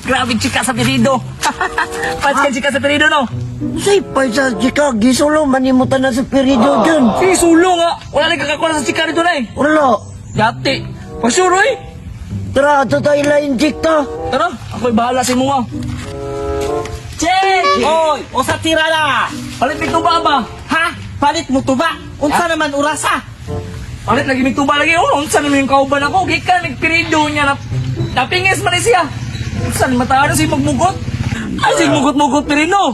Grabe chika sa pirido. Pats ka chika sa pirido no. Say pa sa chika, gisulo manimutan na sa perido dyan. Sige, sulo nga. Wala na kakakuha sa chika dito na eh. Wala. Yati. Pasuro eh. Tara, ato tayo lain chika. Tara, ako'y bahala sa imo ah. Check! Oy, usa tira na. Palit mig tuba ba? Ha? Palit mo tuba? Unsa naman orasa? Palit lagi mig tuba lagi. Oh, unsa naman yung kauban ako? Gikan mig pirido niya na napingis man ni siya. Unsa ni mataan si magmugot? Ay, sig mugot-mugot pirino.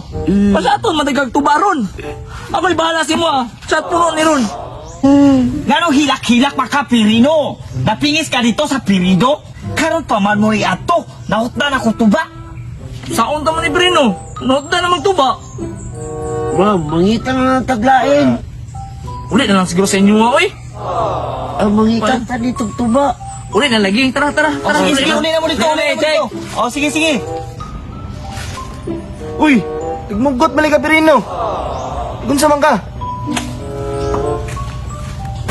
Pasaton matigag tuba ron. Ako'y bahala sa imo ah. Chat puno ni ron. Ngano hilak-hilak pa ka Pirino? Napingis ka dito sa Pirido? Karon pa man mo iato, nahutdan ako tuba. Saon ta man ni Pirino? Nood na namang tuba. Ma'am, mangita na ng taglain. Uli na lang siguro sa inyo ah, oy. Ang mangita ta dito tuba. Uli na lagi. Tara, tara. O Tara, sige, sige, uli na mo dito, uli na mo dito. O sige, sige. Uy, tigmuggot mali ka Pirino. Gunsa man ka?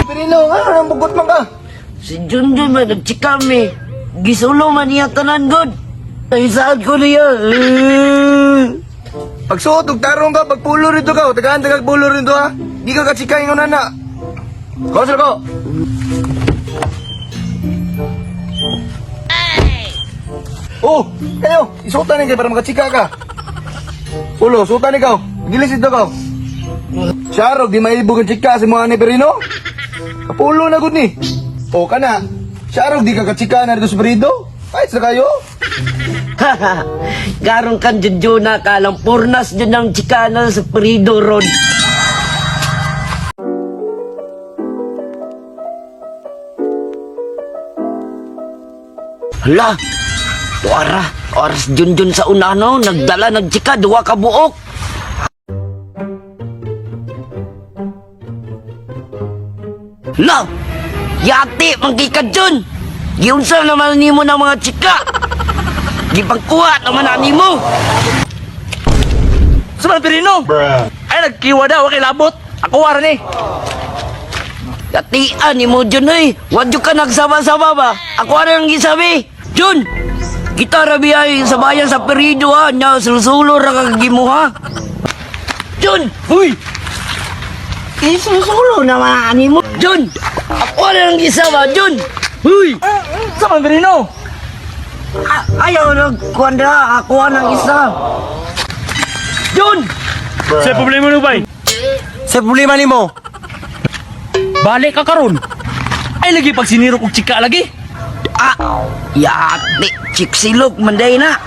Pirino, nga nang mugot man ka? Si Junjun man, nagchika mi. Gisulo man niya tanan god. Ay, saan ko niya? Pagsuot og tarong ka, pagpulo rito ka, tagaan tagag pulo rito ha. Di ka katsika ingon ana. Ko sila ko. Oh, kayo, isuotan ni kay para makachika ka. Ulo, suotan ikaw. Gilis ito ka. Siyarog, di maibog ang chika sa mga ni Perino. Kapulo na gud ni. O kana. Siyarog, di ka kachika na rito sa Perino. Kahit sa kayo. Garong kan Junjun na kalang purnas dyan ang chika na sa perido ron. Hala! Wara! Oras Junjun sa una no, nagdala nagchika, duwa ka buok. Hala! Yati, mangkikad Jun! Giunsa naman nimo ng mga chika! Gipagkuha naman na nimo! Sa man Pirino? Ay, nagkiwa daw. Okay, labot. Ako ara ni. Katian ni mo Jun oy. Wadyo ka nagsama-sama ba? Ako ano ang gisabi? Jun! Kita ra biyay sa bayan sa perido ha. Nya sulusulo ra ka gimuha. Jun! Uy! Isusulo naman ani mo. Jun! Ako ano ang gisaba, Jun! Uy! Sa man Pirino? Ayaw nagkuhan na. Ako ang isa. Jun! Sa problema no bay? Sa problema nimo. Balik ka karon. Ay, lagi pag siniro kog chika lagi. Ah! Yati! Chiksilog manday na.